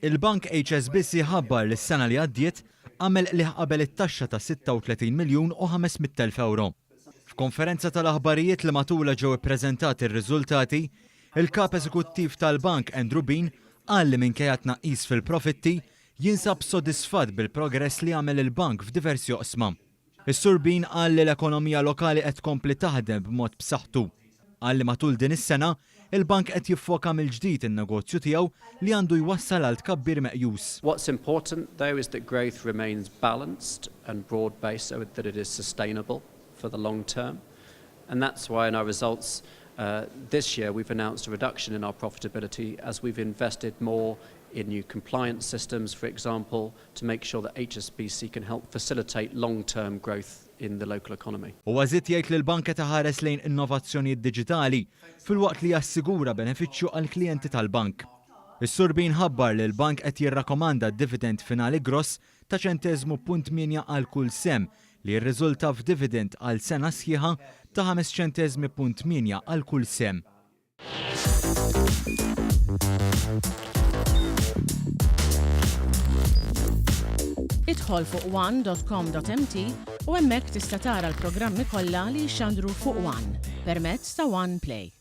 Il-Bank HSBC ħabbar li s-sena li għaddiet għamel qligħ qabel it-taxxa ta' 36 miljun u 500,000 ewro. F'konferenza tal-aħbarijiet li matulha ġew ippreżentati r-riżultati, il-Kap Eżekuttiv tal-Bank Andrew Bean qal li minkejja tnaqqis fil-profitti, jinsab sodisfatt bil-progress li għamel il-bank f'diversi oqsma. Is-Sur Bean qal li l-ekonomija lokali qed tkompli taħdem b'mod b'saħħtu. Qal li matul din is-sena, il-bank qed jiffoka mill-ġdid in-negozju tiegħu li għandu jwassal għal tkabbir meqjus. What's important though is that growth remains balanced and broad based so that it is sustainable for the long term and that's why in our results this year we've announced a reduction in our profitability as we've invested more in new compliance systems for example to make sure that HSBC can help facilitate long-term growth in the local economy. Huwa żied jgħid li l-bank qed iħares lejn innovazzjonijiet diġitali filwaqt li jassigura benefiċċju għall-klijenti tal-bank. Is-Sur Bean ħabbar li l-bank qed jirrakkomanda dividend finali gross ta' ċenteżmu punt 8 għal kull sehem li jirriżulta f'dividend għal sena sħiħa ta' 5 ċenteżmi punt 8 għal kull sehem. Idħol fuq one.com.mt u hemmhekk tista' tara l-programmi kollha li jixxandru fuq One permezz ta' One Play.